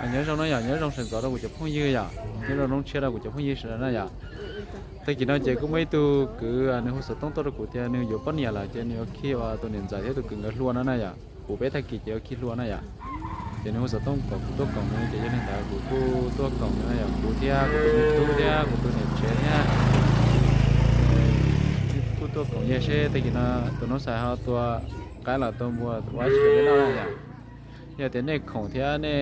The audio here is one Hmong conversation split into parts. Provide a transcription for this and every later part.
Nyob zoo na yom, nyob zoo sawv ntxov rau kuv cov phooj ywg yom, nyob zoo zoo tshiab rau kuv cov phooj ywg sawv daws na yom. Tag kis no ces kuj muaj ib tug kwv nws hu xov tooj tuaj rau kuv tias nws yuav poj niam lawm ces nws yuav khi tus niam ntxawm thiab tus kwv nkawd hlua no na yom. Kuv peb tag kis ces yuav khi hlua na yom. Ces nws hu xov tooj kom kuv tuaj koom nws ces yog li ntawd kuv kuj tuaj koom nws na yom, kuv thiab kuv tus me tub thiab kuv tus niam tsev thiab kuj tuaj koom yawg seb tag kis no tus noob xais ho tua qaib los tua npua ua dab tsi rau peb noj na yom. Yog tias nej khoom thiab nej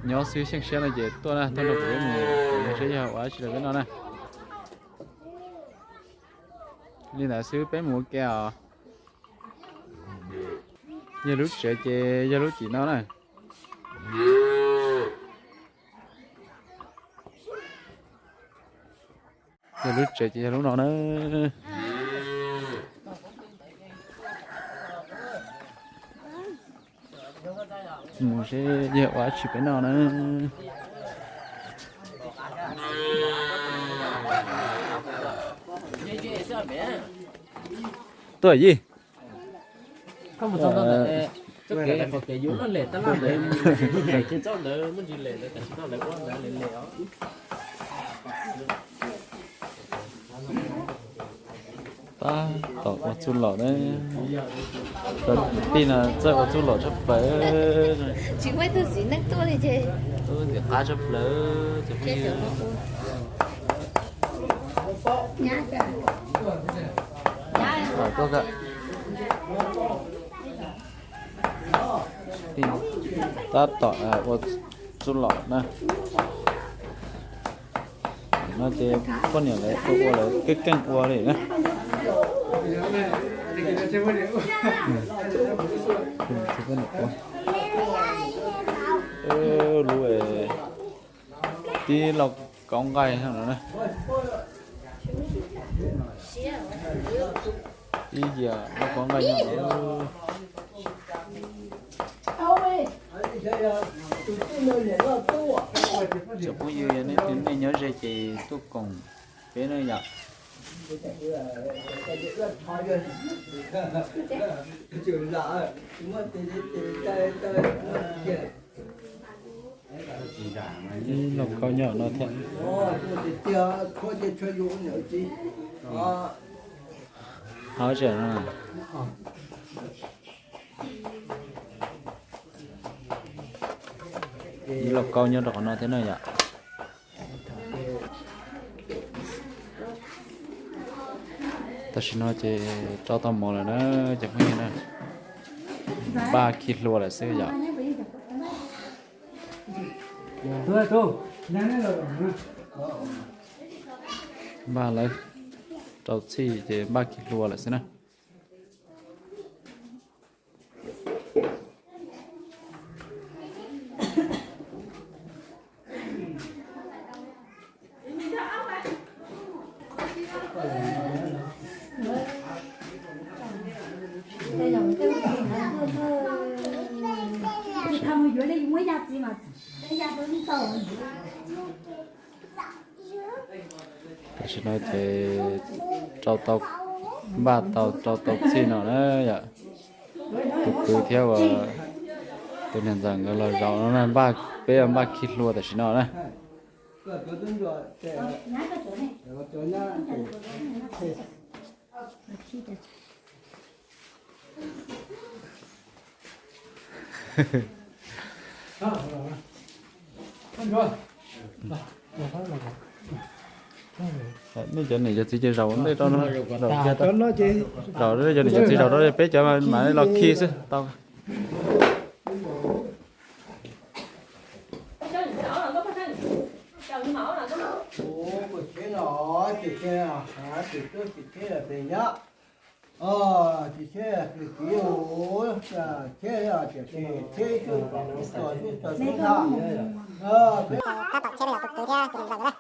nyob xwb xyeej siab no ces tuaj na, tuaj nrog kuv peb mus koom yawg seb yog ua dab tsi rau peb noj na. Li ntawd xwb peb mus ua ke os. Yog lub tsev ces yog lub tim no na. Yog lub tsev ces yog lub no na. Mus seb yog ua dab tsi peb noj na. Tuaj yij. Tab tom ua txuj lom na. Cov kwv tij no txawj ua txuj lom tshaj plaws. Tsis muaj ib tug txiv neej tuaj li ces. Txiv qab tshaj plaws ces phooj ywg. Tuaj, tab tom ua txuj lom na. No ces poj niam lawv tuaj ua lawv keej keej ua li na. Lub tib lauj kaub nqaij no na. Ib yam lauj kaub nqaij no. Cov phooj ywg, yog nej nyob ze ces tuaj koom peb na yom. Ib lauj kaub nyob no thiab. Hov tseem no. Ib lauj kaub nyob rau qhov no thiab na yom. Tam sim no ces rau tau mov lawm na, cov phooj ywg na. Npaj khi hlua lawm xwb yom. Npaj lawm, rau txhij ces npaj khi hlua lawm xwb na. Tam sim no ces rau tau, npaj tau rau tau txhij no na yom. Tus kwv thiab uas tus niam ntxawm nkawd los zaum no na, npaj, peb npaj khi hlua tam sim no na. Nej cov niam cov txiv ces zaum ntej rau no, zaum, cov niam cov txiv zaum rau peb cov mam li los khi xwb tau. Tab tom tsheb los tus kwv thiab tus niam ntxawm na.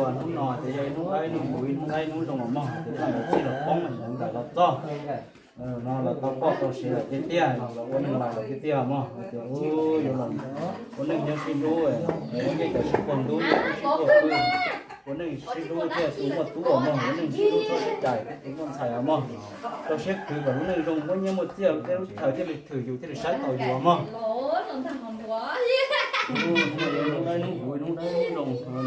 Hnub no ces yog ib hnub haib hnub nqhuv, ib hnub haib hnub zoo los mog, ces koj ntawd txij los poob ntawd los txog no los tau poj tau sev lawm tiag tiag, los ua neej laus lawm tiag tiag mog, ces yuav los ua neej nyob sib hlub, ua neej cov sib puag ntub, sib puag hlub, ua neej sib hlub thiaj tus muaj tub mog, ua neej sib hlub txhob sib cais thiaj tus muaj ntxhais mog. Rau siab khwv kom lub neej zoo muaj nyiaj muaj txiaj, lub teb lub chaw thiaj li thwm yus thiaj li saib taus yus mog. Hnub no hnub haib hnub nqhuv, hnub zoo,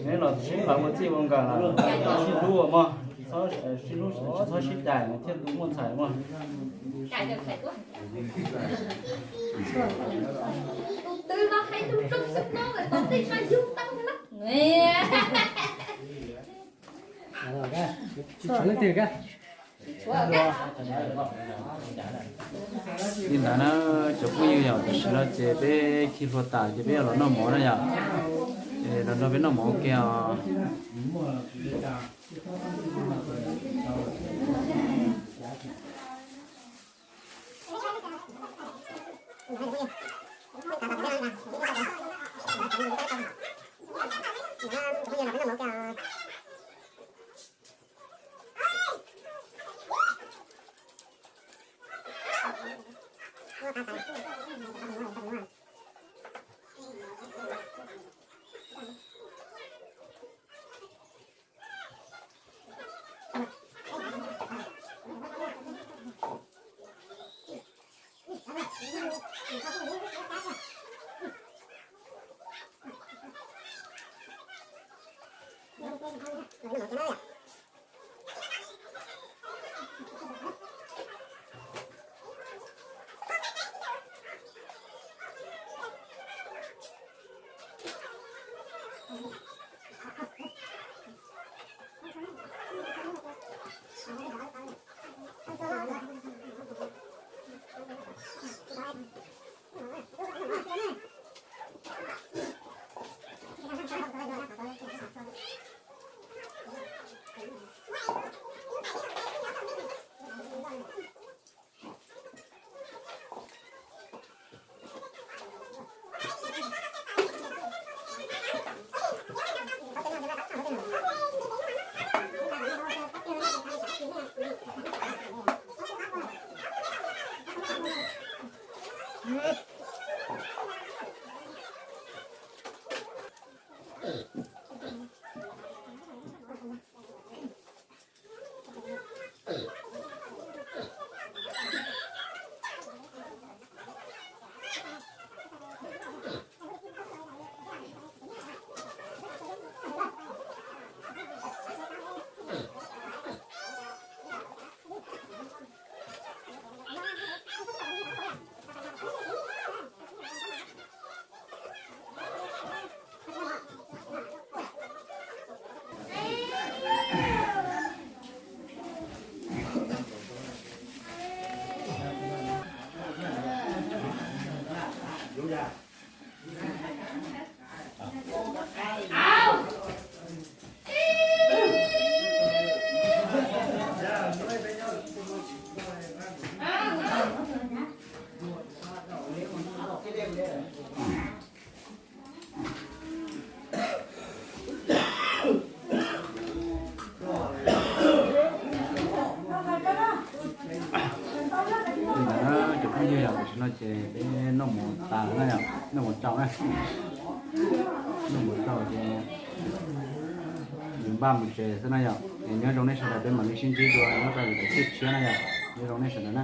neb los sib pab ua txij ua nkawm, sib hlub mog, sib hlub tsis txhob sib cais thiaj tus muaj ntxhais mog. Li ntawd na, cov phooj ywg, yog tam sim no ces peb khi hlua tas ces peb yuav los noj mov na yom. Los nrog peb noj mov ua ke os. Li ntawd na, cov phooj ywg, yog tam sim no ces peb noj mov tas na yom, noj mov tsau na, noj mov tsau ces yuav npaj mus tsev xwb na yom. Es nyob zoo nej sawv daws, peb mam li sib ntsib dua nyob rau lwm daim clip tshiab na yom. Nyob zoo nej sawv daws na.